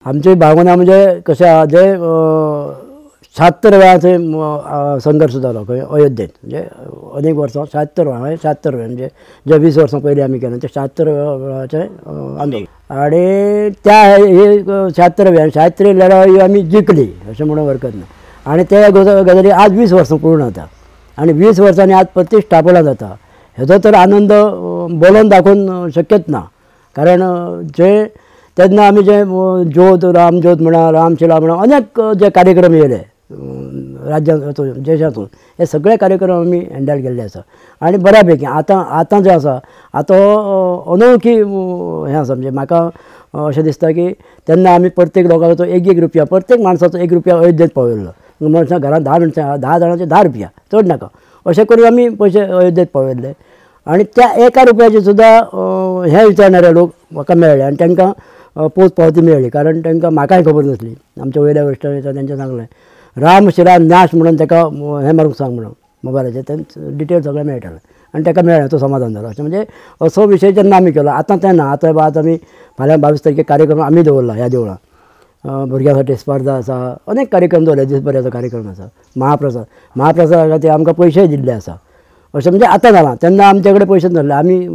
आमची भावना म्हणजे कशें आहा जे 76 वेळा थंय संघर्श जालो खंय अयोध्येंत, म्हणजे अनेक वर्सां 76 वेळा, 76 वेळा म्हणजे जे 20 वर्सां पयलीं आमी केलें ते 76 वेळाचें आंदोलन. आनी त्या हे 76 वेळा 76 लढाई आमी जिखली अशें म्हणूंक हरकत ना. आनी ते गजाली आज 20 वर्सां पूर्ण जाता आनी 20 वर्सांनी आज प्रतिश्ठापना जाता, हेजो तर आनंद बोलोन दाखोवन शक्यच ना. कारण जे तेन्ना आमी जे ज्योत, रामज्योत म्हणा, रामशिला म्हणा, अनेक जे कार्यक्रम येयले राज्यांत देशांतून, हे सगळे कार्यक्रम आमी हँडल केल्ले आसा आनी बऱ्या पैकी आतां आतां जें आसा आतां अनोळखी हें आसा. म्हणजे म्हाका अशें दिसता की तेन्ना आमी प्रत्येक लोकांचो एक एक रुपया, प्रत्येक माणसाचो 1 रुपया अयोध्येंत पावयल्लो. मनशां घरांत 10 मनशां, 10 जाणांचे 10 रुपया, चड नाका, अशें करून आमी पयशे अयोध्येंत पावयल्ले. आनी त्या 1 रुपयाचे सुद्दां हें विचारणारे लोक म्हाका मेळ्ळे आनी तांकां पोच पावती मेळ्ळी. कारण तांकां म्हाकाय खबर नासली, आमच्या वयल्या वरिश्ठांनी तांचें सांगलें रामशिला न्यास म्हणून ताका हें मारूंक सांग म्हणून मोबायलाचेर, तें डिटेल सगळें मेळटालें आनी ताका मेळ्ळें, तो समाधान जालो. अशें म्हणजे असो विशय जेन्ना आमी केलो. आतां तें ना, आतां आतां आमी फाल्यां 22 तारखेक कार्यक्रम आमी दवरला ह्या देवळांत, भुरग्यां साठी स्पर्धा आसा, अनेक कार्यक्रम दवरले, दीसभराचो कार्यक्रम आसा, महाप्रसाद, महाप्रसादा खातीर आमकां पयशेय दिल्ले आसा. अशें म्हणजे आतां जालां, तेन्ना आमचे कडेन पयशे नासले, आमी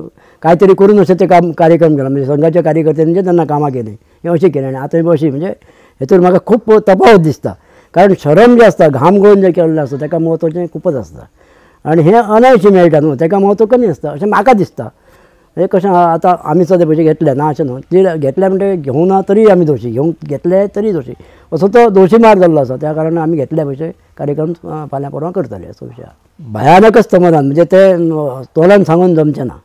कांय तरी करून अशें तें काम कार्यक्रम केला. म्हणजे संघाच्या कार्यकर्त्यांनी तेन्ना कामां केलीं, हें अशें केलें. आनी आतां अशी म्हणजे हेतून म्हाका खूब तफावत दिसता. कारण शरम जें आसता, घाम गळून जें केल्लें आसता ताका म्हत्वाचें खूबच आसता आनी हें अनायशी मेळटा न्हू, ताका म्हत्व कमी आसता अशें म्हाका दिसता. हें कशें आतां आमी सुद्दां पयशे घेतले ना अशें न्हू, ते घेतले म्हणटकीर घेवंक ना तरी आमी दोशी, घेवंक घेतले तरी दोशी, असो तो दोशी मार जाल्लो आसा. त्या कारणान आमी घेतले पयशे कार्यक्रम फाल्यां परवां करतले असो विशय आसा. भयानकच समाधान, म्हणजे तें तोंडान सांगून जमचें ना.